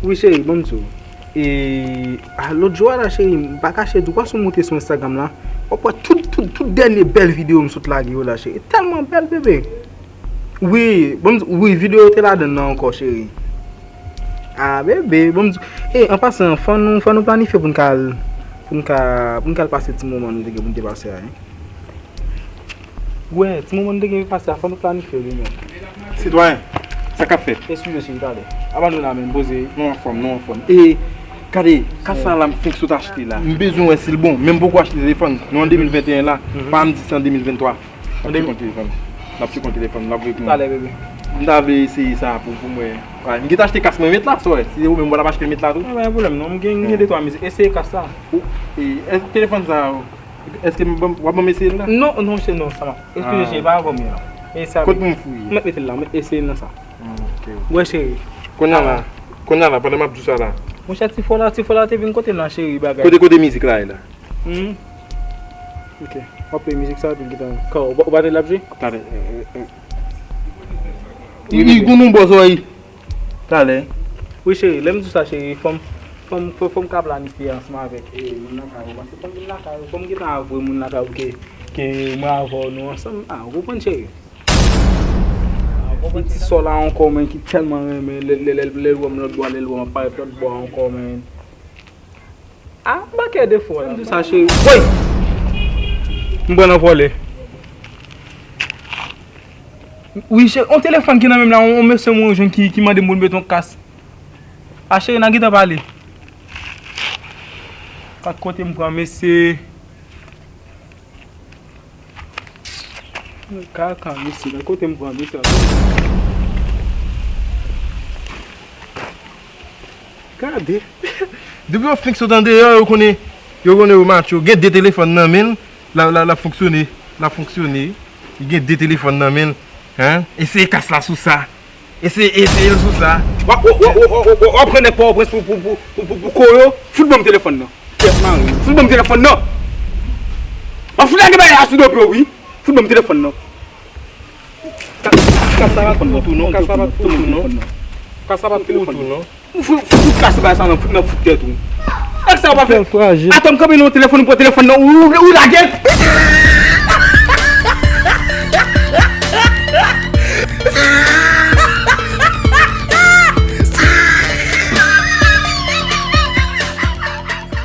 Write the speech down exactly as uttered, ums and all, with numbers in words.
Wi, cheri, ban m di w. E, a, lòt jou a la, cheri, m pa kache di w, pa sou moute sou Instagram la. W ap wè tout, tout, tout dènye bèl videyo m sot lage yo la, cheri. Tèlman bèl, bebe. Wi, ban m di, wi, videyo yo te ladan l nan ankò, cheri. A, bebe, ban m di, e, an pasan, fò nou, fò nou planifye pou n ka al, pou n ka, pou n ka al pase ti moman nou te gen pou n te pase a, wi. Wi, ti moman nou te gen pou pase a, fò nou planifye li menm. Sitwayen, sa k ap fèt? Eskize, cheri, talè. Abandone la menm, poze. Nou anfòm, nou anfòm. E, gade, kas sa la m fenk sot achte la. M bezwen wè si l bon, men m poko achte telefòn. Nou an de mil venteyen la, pa m di se an de mil venntwa. N ap cheke yon telefòn. N ap cheke yon telefòn. N ap voye pou mwen. Talè, bebe. M ta vle eseye sa pou, pou mwen. Wi, m gentan achte kas mwen met la, sa w wè. Si se ou menm, w ap achte met la tou. A, pa gen pwoblèm, non. M gen, m gen de twa mizik. Eseye kas la. Ou, e, èske telefòn sa, èske m, w ap ban m eseye l la? Non, non, se non, sa va. Eskize, cheri, pa ban m la. E sa. Kot pou m fouye? M mèt mete l la, m eseye l nan sa. Ah, ok, ok. Wè, cheri. Kounye a la, kounye a la, pandan m ap di w sa la. Monchè, ti fò la, ti fò la te vin kote m la, cheri, bagay. Kote, kote mizik la ye la? Hmm. Ok. W ap play mizik sa, epi l gentan. Ka, ou pa, ou pa tande l ap jwe? Talè. Wi, wi, wi. Gon nou bò zòrèy. Talè. Wi, cheri, lè m di w sa, cheri, fò m, fò m, fò, fò m ka planifye ansanm avèk, e, moun nan kay ou. Paske fò m vin lakay ou, fò m gentan avwe moun lakay ou ke, ke mwen avè w nou ansanm. A, ou konprann, cheri? Gen ti sè w la ankò, men, ki tèlman renmen, lè, lè, lè, lè l wè m lòt bò a, lè l wè m ap parèt lòt bò a ankò, men. A, m pa kè defo w la. M di sa, cheri. Woy! M pran nan vòlè. Wi, cheri, yon telefòn ki nan men m la, yon, yon mesye mwen jwenn ki, ki mande m pou l mete yon kas. A, cheri, n a gentan pale. Kat kote m pran, mesye. Kaka, mesye, nan kote m pran de sa. Gade. Depi yo fenk sot andeyò, yo konnen, yo konnen yo match yo. Gen de telefòn nan men l, la, la, la fonksyone, la fonksyone. Li gen de telefòn nan men l. Hein? Eseye kas la sou sa. Eseye, eseye l sou sa. W ap, w ap, w ap, w ap, w ap, w ap pran nèg Pòtoprens pou, pou, pou, pou, pou, pou koyo. Fout ban m telefòn nan. Tèt mare. Fout ban m telefòn nan. W ap fout lage bagay la sou do pye w, wi. Fout ban m telefòn nan. Ka, ka sa pa t pou ou tou, non. Ka sa pa t pou ou tou, non. Ka sa pa t pou ou tou, non. Fout, fout, fout kase bagay sa nan, fout nan fout tèt ou. Nèg sa yo pa fè. Atò m kanpe nan telefòn, ou pran telefòn nan, ou, ou, ou lage.